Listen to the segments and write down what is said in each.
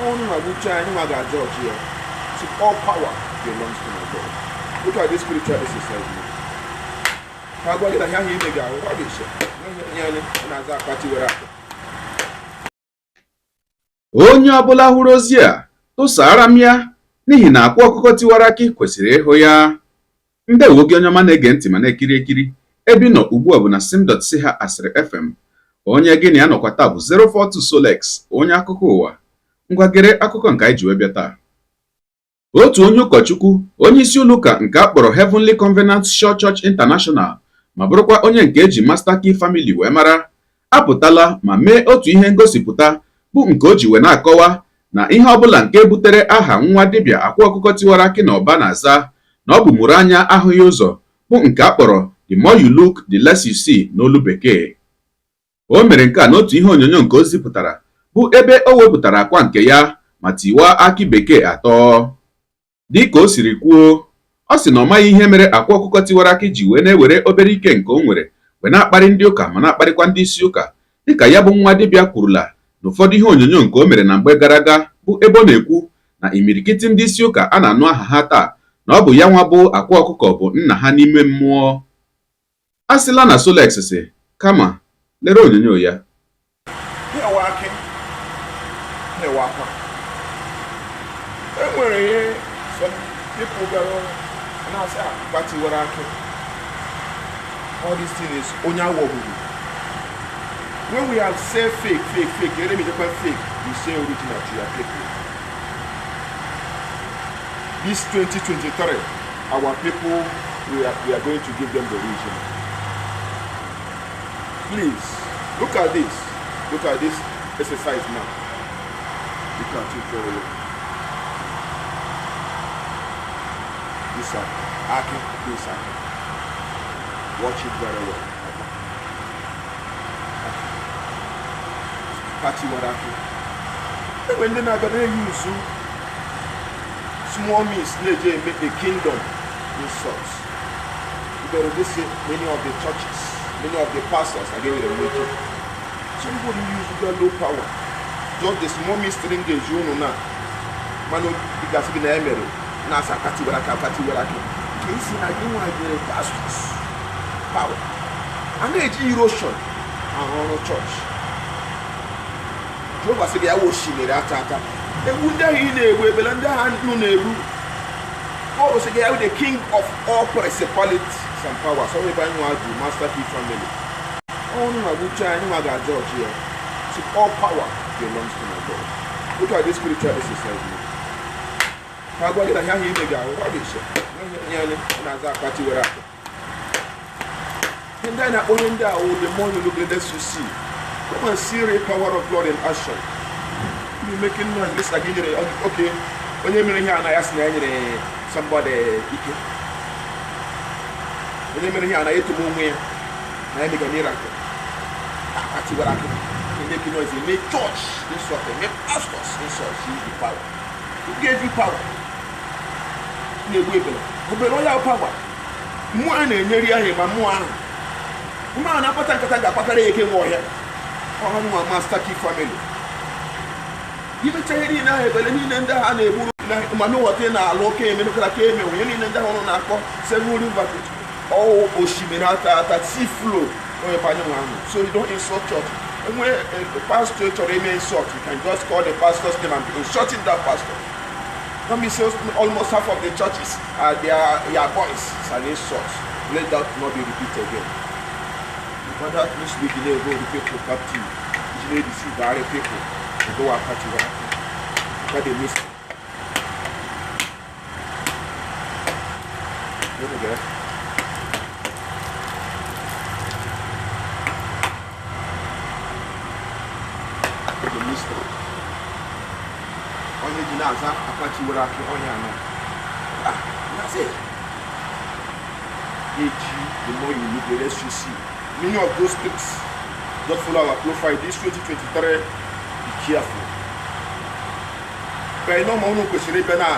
Ọnụ nwa gbuchaa anyị nwa ga-aja ọchị ya. See, all power belongs to my God. Look at this spiritual exercise now. Ka agwa gị na ihe ahụ ime ga-ahụ rubbish. Ihe anyị na-aza akpati were akpa. Onye ọbụla hụrụ ozi a tụsara m ya n'ihi na akwa ọkụkọ tiwara akị kwesịrị ịhụ ya. Ndewo gị onye ọma na-ege ntị ma na-ekiri ekiri. Ebe ị nọ ugbu a bụ na sim.si ha asịrị FM. Onye gị na ya nọkwa taa bụ 042 Solex, onye akụkọ ụwa. Ngwa gere akụkọ nke anyị ji wee bịa taa. Otu onye ụkọchukwu, onye isi ụlọụka nke a kpọrọ Heavenly Covenant Sure Church International ma bụrụkwa onye nke eji Master Key Family wee mara, apụtala ma mee otu ihe ngosipụta bụ nke o ji wee na-akọwa na ihe ọbụla nke butere aha nwa dibịa akwa ọkụkọ tiwara akị na ọba na-aza na ọ bụ mụrụ anya ahụghị ụzọ bụ nke a kpọrọ the more you look the less you see n'olu bekee. O mere nke a n'otu ihe onyonyo nke o zipụtara bụ ebe o wepụtara akwa nke ya ma tiwaa akị bekee atọ. Dịka o siri kwuo, ọ sị na ọ maghị ihe mere akwa ọkụkọ tiwara akị ji wee na-ewere obere ike nke o nwere wee na-akparị ndị ụka ma na-akparịkwa ndị isi ụka dịka ya bụ nwa dibịa kwurula na ụfọdụ ihe onyonyo nke o mere na mgbe gara aga bụ ebe ọ na-ekwu na imirikiti ndị isi ụka a na-anụ aha ha taa na ọ bụ ya nwa bụ akwa ọkụkọ bụ nna ha n'ime mmụọ. A sịla na Solex sị, kama lere onyonyo ya. Na-ewe akị, na-ewe akwa. E nwere ihe some people bịara na-asị akwa tiwara akị. All this thing is onye aghọgburu. When we have said fake, fake, fake, ere mejekwa fake, you say original to your people. This 2023, our people, we are going to give them the original. Please, look at this. Look at this exercise now. Look at it very well. This aki, this aki. Watch it very well. Party what aki. When they are gonna use small means, they make a kingdom insults. You better go see many of the churches, many of the pastors are giving them wicked. Somebody use their low power. Just the small mystery engage you know now. Man, because in the emery, nasa kati wala kati wala ki. Kesi na gị nwa nyere pastors power. A na-eji erosion arụ ọrụ church. Jehova sị gị ya wụ osimiri ata ata. Egwu ndị ahụ ị na-egbu ebele ndị ahụ nụ na-egbu. God sị gị ya wụ the king of all principalities and powers. Ọ ebe anyị nwa jụ Master Key Family. Ọnụ nwa gbuchaa anyị nwa ga-aja ọchị ya. See, all power belongs to my God. Look at this spiritual exercise now. Ka agwa gị na ihe ahụ ime ga-ahụ rubbish. Ihe anyị na-aza akwa tiwara akwa. Ndị anyị na-akpọ onye ndị ahụ, the more you look, the less you see. Come and see the power of God in action. You making noise, looks like you nyere, okay, onye mere ihe a na ya sị na ya nyere somebody ike. Onye mere ihe a na ya etom onwe ya na ya mega miracle. Akwa tiwara akị. You making noise, you make church insult, you make pastors insult, use the power. Who gave you power? Na-egbu ebele. Obere onye ahụ power. Mmụọ a na-enyeri ahụ ma mmụọ ahụ. Mmụọ ahụ na-akpata nkata ga-akpatara ya eke nwe ọhịa. Ọha nwa Master Key Family. Imecha ihe niile ahụ ebele niile ndị ahụ a na-egburu ma n'ụwọta na-alụ oke ememekara ka eme onye niile ndị ahụ nọ na-akpọ seven river ọwụ osimiri ata ata sea flow onye banye nwa ahụ. So you don't insult church. Enwe pastor chọrọ ime insult, you can just call the pastor's name and be insulting that pastor. Let me say almost half of the churches are their boys. It's an insult. Let that not be repeated again. But that mislead the go the people captive. You know, deceive the people. They go out party what they miss. There we go. The mystery. Onye ji na-aza akwa tiwara akị onye anọ. Ah, that's it. Eji, the more you look, the less you see. Many of those things just follow our profile. This 2023, be careful. But you know, ma unu kwesịrị ịbịa na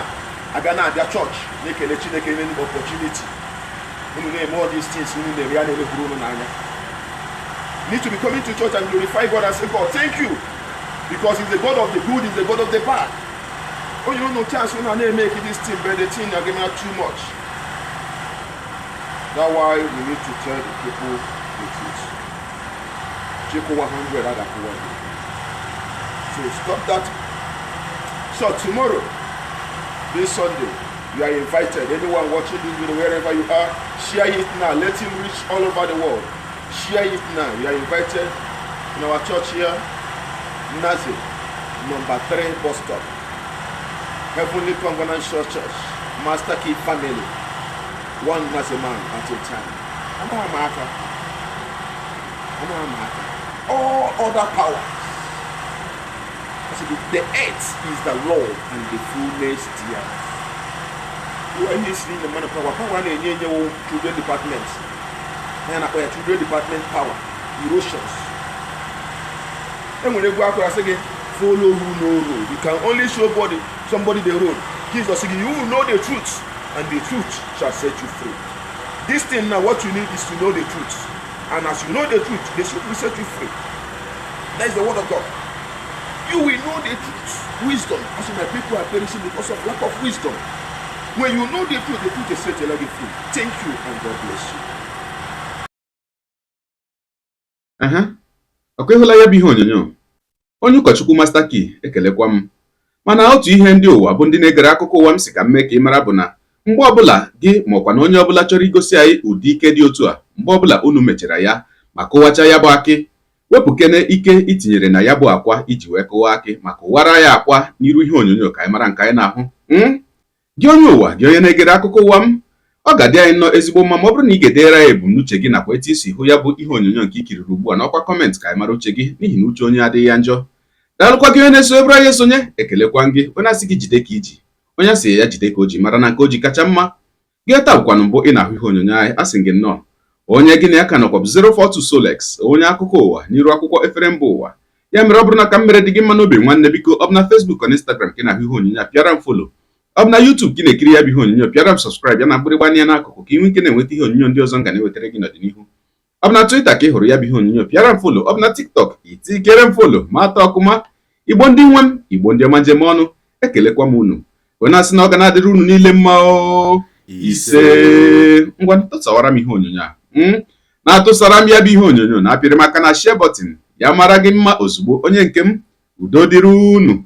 abịa na-abịa church na-ekele Chineke nye opportunity. Unu na-eme all these things unu na-eme ya na-emegburu unu n'anya. Need to be coming to church and glorify God and say, God, thank you Because he's the God of the good, he's the God of the bad. Oh, you no chance when I make this thing, but the thing are giving out too much. That's why we need to tell the people the truth. Check 100 other. So stop that. So tomorrow, this Sunday, you are invited. Anyone watching this video, wherever you are, share it now. Let him reach all over the world. Share it now. You are invited in our church here, Naze, number 3 bus stop. Heavenly Covenant Church, Master Key Family. One Naze man at a time. All other powers. The earth is the Lord and the fullness thereof. Who are you seeing the man of power? Power na-enye children department. Children department power. Erosions. Enwere egwu akwara sị gị follow who know road. You can only show somebody the road. Jesus said, you will know the truth, and the truth shall set you free. This thing now, what you need is to know the truth. And as you know the truth, the truth will set you free. That is the word of God. You will know the truth. Wisdom. As my people are perishing because of lack of wisdom. When you know the truth will set your life free. Thank you, and God bless you. Ọkwa ịhụla ya bụ ihe onyonyo. Onye ụkọchukwu Master Key ekelekwa m. Mana otu ihe ndị ụwa bụ ndị na-egere akụkọ ụwa m si ka m mee ka ị mara bụ na mgbe ọbụla gị ma ọkwa na onye ọbụla chọrọ igosi anyị ụdị ike dị otu a, mgbe ọbụla unu mechara ya ma kụwacha ya bụ akị, wepụkene ike itinyere na ya bụ akwa iji wee kụwa akị ma kụwara ya akwa n'iru ihe onyonyo ka anyị mara nke anyị na-ahụ. Gị onye ụwa, gị onye na-egere akụkọ ụwa m, ọ ga-adị anyị nnọọ ezigbo mma ma ọ bụrụ na ị ga-edere anyị ebumnuche gị nakwa etu isi hụ ya bụ ihe onyonyo nke i kiriri ugbu a n'ọkwa comment ka anyị mara uche gị, n'ihi na uche onye adịghị ya njọ. Daalụkwa gị onye na-eso ebere anyị esonye, ekelekwa gị onye asị gị jide ka iji, onye asị ya jide ka o ji mara na nke o ji kacha mma. Gị taa bụkwanụ mbụ ị na-ahụ ihe onyonyo anyị, asị gị nnọọ. Onye gị na ya ka nọkwa bụ 042 Solex, onye akụkọ ụwa n'iru akwụkwọ efere mba ụwa. Ya mere ọ bụrụ na ka m mere dị gị mma n'obi nwanne, biko ọ bụ na Facebook na Instagram ka ị na-ahụ ihe onyonyo a, pịara m follow. Ọ bụ na YouTube ka ị na-ekiri ya bụ ihe onyonyo, pịara m subscribe ya na mgbịrịgba anya n'akụkụ ka ị nwee ike na-enweta ihe onyonyo ndị ọzọ m ga na-ewetara gị n'ọdịnihu. Ọ bụ na Twitter ka ị hụrụ ya bụ ihe onyonyo, pịara m follow. Ọ bụ na TikTok, itikere m follow ma atọ ọkụma. Igbo ndị nwe m, Igbo ndị ọma njem ọnụ, ekelekwa m unu. Onye asị na ọ ga na-adịrị unu niile mma o. Ise. Ngwa, tụsawara m ihe onyonyo a, na-atụsara m ya bụ ihe onyonyo, na-apịrị m aka na share button ya mara gị mma ozugbo. Onye nke m, udo dịrị unu.